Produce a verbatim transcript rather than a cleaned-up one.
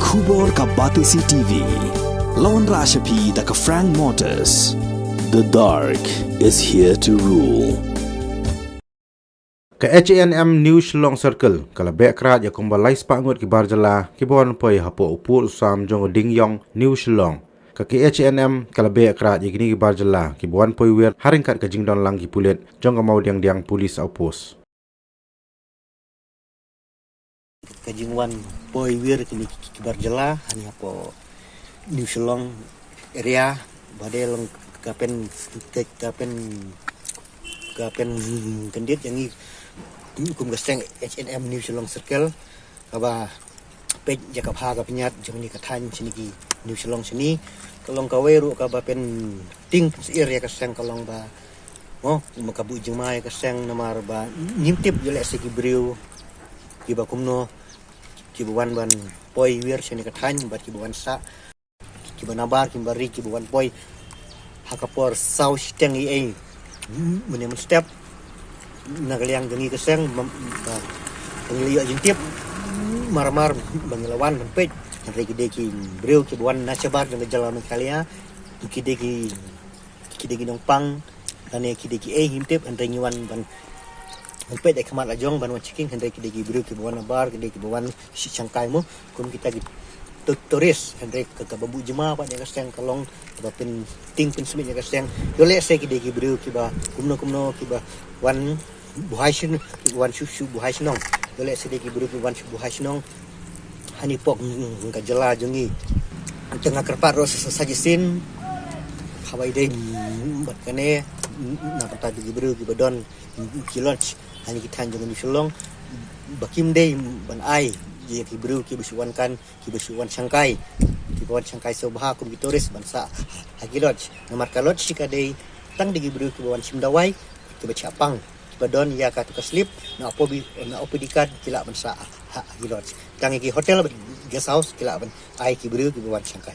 Khubor ka Batesi T V. Lawan Rashapi da ka Frank Motors. The dark is here to rule. Ka H A N M New Shillong Circle ka la beh krad ïa kumba lai spah ngut ki bar jylla ki ba wan poi hapoh u pud u sam jong u Ding Yong New Shillong. Ka K H A N M ka la beh krad ïa kine ki bar jylla ki ba wan poi wir ha ryngkat ka jingdon lang ki pulit jong ka Mawdiangdiang Police Outpost. Ka jingwan poi wir kine ki, ki bar jylla hani hapoh New Shillong area, ba dei long ka pen, ka, ka pen, ka pen kyndit ïa ngi kum ka seng H A N M New Shillong Circle, kaba peit ïa ka bha ka pynïaid jong kane ka thaiñ shane ki New Shillong shane. Ka long kawei ruh kaba pynting pynsheptieng ïa ka seng, ka long ba, oh, ma ka buh jingma ïa ka seng namar ba ngim tip ïoh lehse ki briew ki ba kumno ki ba wan ban poi wir shane ka thaiñ bad ki ba wan sah, ki ba nabar ki ba ri ki ba wan poi ha ka por saw shiteng ïa ei mynne mynstep na ka liang jong ngi ka seng. Ba ngi la ïoh jingtip mar mar ba ngi la wan ban peit, hynrei ki dei ki briew ki ba wan na shabar jong ka jylla Meghalaya, ki dei ki, ki dei ki nongpang lane ki dei ki ei ngim tip, hynrei ngi wan ban, ban peit da ka khmat la jong ban wan checking, hynrei ki dei ki briew ki ba wan nabar, ki dei ki ba wan shangkai mo kum kita ki tu-, tourist, hynrei ka, ka ba buh jingma pat ïa ka seng ka long ba pynting pynsmit ïa ka seng. Ïoh lehse ki dei ki briew ki ba kumno kumno ki ba wan buhai shnong, ki ba wan shu shu buhai shnong. Ïoh lehse dei ki briew ki ba wan shu buhai shnong. Hani pok, mm, ka jylla jong ngi. Te nga kyrpad ruh sa, sa, sa shisien, haba ïadei, mm, bad kane, mm, na ka bynta ki briew ki ba don, mm, ki lodge hani ki thaiñ jong ngi Shillong, ba kim dei ban ai ïa ki briew ki ba shu wan kan, ki ba shu wan shangkai, ki ba wan shangkai sngewbha kum ki tourist ban sah ha ki lodge. Namar ka lodge ka dei tang da ki briew ki ba wan shim dawai, ki ba shah pang, ki ba don ïa katu ka slip na O P D, na O P D card ki lah ban sah ha, ha ki lodge. Tang ïa ki hotel bad guest house ki lah ban ai ki briew ki ba wan shangkai.